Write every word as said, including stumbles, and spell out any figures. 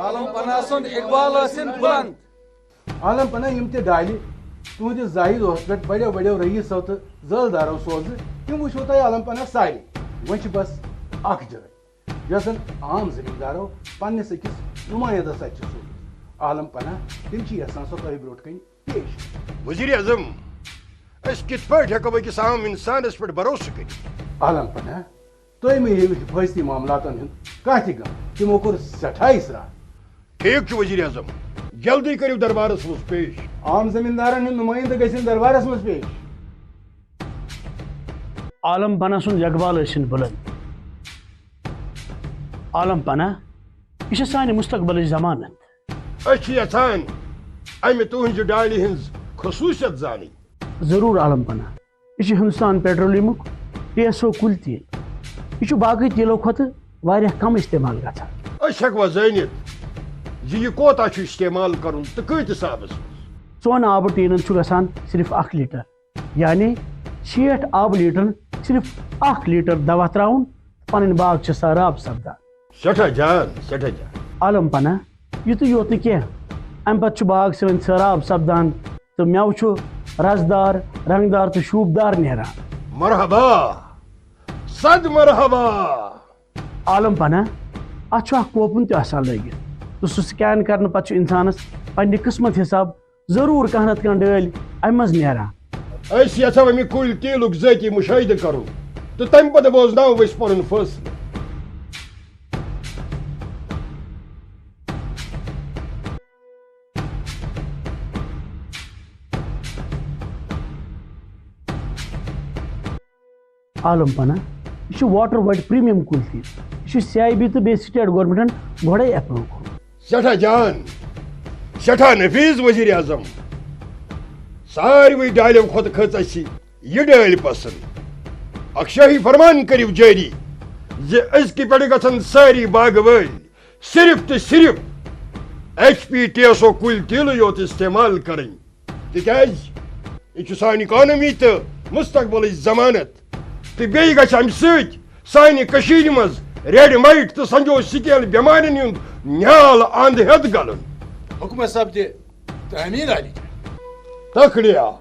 عالم پناہ سُنٛد اقبال ٲسِن بُلند۔ عالم پناہ، یِم تہِ ڈالہِ تُہنٛدِس زاہد اوس پٮ۪ٹھ بڑیو بڑیو رئیسو تہٕ زٲلدارو سوزٕ، تِم وٕچھو تۄہہِ عالم پناہ سارے۔ وۄنۍ چھِ بس اکھ جٲے، یۄس زن عام زمیٖندارو پننِس أکِس نُمٲیندس اتھِ چھِ سوٗزمٕژ۔ عالم پناہ، تِم چھِ یژھان سۄ تۄہہِ برونٛٹھ کنہِ پیش۔ وزیر اعظم، أسۍ کِتھ پٲٹھۍ ہٮ۪کو أکِس عام انسانس پٮ۪ٹھ بھروسہٕ کٔرِتھ؟ عالم پناہ، تُہۍ مہٕ ہیٚیِو حفٲظتی معاملاتن ہُنٛد کانٛہہ تہِ غم۔ تِمو کوٚر سٮ۪ٹھاہ اصرار۔ ٹھیک چھُ وزیر اعظم، جلدی کٔرِو دربارس منٛز پیش۔ عام زمیٖندارن ہُنٛد نُمٲیندٕ گژھن دربارس منٛز پیش۔ عالم پناہ سُنٛد اقبال ٲسِن بُلند۔ عالم پناہ، یہِ چھِ سانہِ مستقبلٕچ ضمانت۔ أسۍ چھِ یژھان امہِ تُہنٛزِ ڈالہِ ہٕنٛز خصوٗصیت زانٕنۍ۔ ضروٗر عالم پناہ، یہِ چھُ ہندوستان پیٹرولیم ٹی ایس او کُل تیل۔ یہِ چھُ باقٕے تیلو کھۄتہٕ واریاہ کم استعمال گژھان۔ أسۍ ہٮ۪کوا زٲنِتھ زِ یہِ کوتاہ چھُ استعمال کرُن تہٕ کۭتِس آبس منٛز؟ ژۄن آبہٕ ٹیٖنن چھُ گژھان صرف اکھ لیٹر، یعنی شیٹھ آبہٕ لیٹرن صرف اکھ لیٹر دوا تراوُن، پنٕنۍ باغ چھِ سراب سپدان۔ سٮ۪ٹھاہ جان، سٮ۪ٹھاہ جان۔ عالم پناہ، یُتُے یوت نہٕ کینٛہہ، امہِ پتہٕ چھُ باغ سٲنۍ سراب سپدان تہٕ مٮ۪وٕ چھُ رسدار، رنگدار تہٕ شوٗبدار نیران۔ مرحبا، صد مرحبا۔ عالم پناہ، اتھ چھُ اکھ کوپُن تہِ آسان لٲگِتھ، تہٕ سُہ سکین کرنہٕ پتہٕ چھُ انسانس پننہِ قسمت حساب ضروٗر کانٛہہ نتہٕ کانٛہہ ڈٲلۍ امہِ منٛز نیران۔ أسۍ یژھو امہِ کُلۍ تیلُک ذٲتی مُشٲہدٕ کرُن تہٕ تمہِ پتہٕ بوزناوو أسۍ پنُن فٲصلہٕ۔ عالم پناہ، یہِ چھُ واٹر وائٹ پریمیم کُلۍ تہِ۔ یہِ چھُ سی آئی بی تہٕ بیٚیہِ سٹیٹ گورنمنٹن گۄڈے اپروو کوٚرمُت۔ سٮ۪ٹھاہ جان، سٮ۪ٹھاہ نفیٖذ وزیر اعظم۔ ساروٕے ڈالٮ۪و کھۄتہٕ کھٔژ اَسہِ یہِ ڈٲلۍ پسنٛد۔ اکھ شٲہی فرمان کٔرِو جٲری زِ أزکہِ پٮ۪ٹھٕ گژھن سٲری باغہٕ وٲلۍ صرف تہٕ صرف H P T S O کُلۍ تیٖلٕے یوت استعمال کرٕنۍ، تِکیازِ یہِ چھُ سانہِ اکانومی تہٕ مستقبلٕچ ضمانت، تہٕ بیٚیہِ گژھِ امہِ سۭتۍ سانہِ کٔشیٖرِ منٛز ریڈ مائٹ تہٕ سنجو سکیل بٮ۪مارٮ۪ن ہُنٛد نیال اند ہٮ۪تھ گلُن۔ حکومت صٲب تہِ تعمیٖر علی۔ تکڑیا۔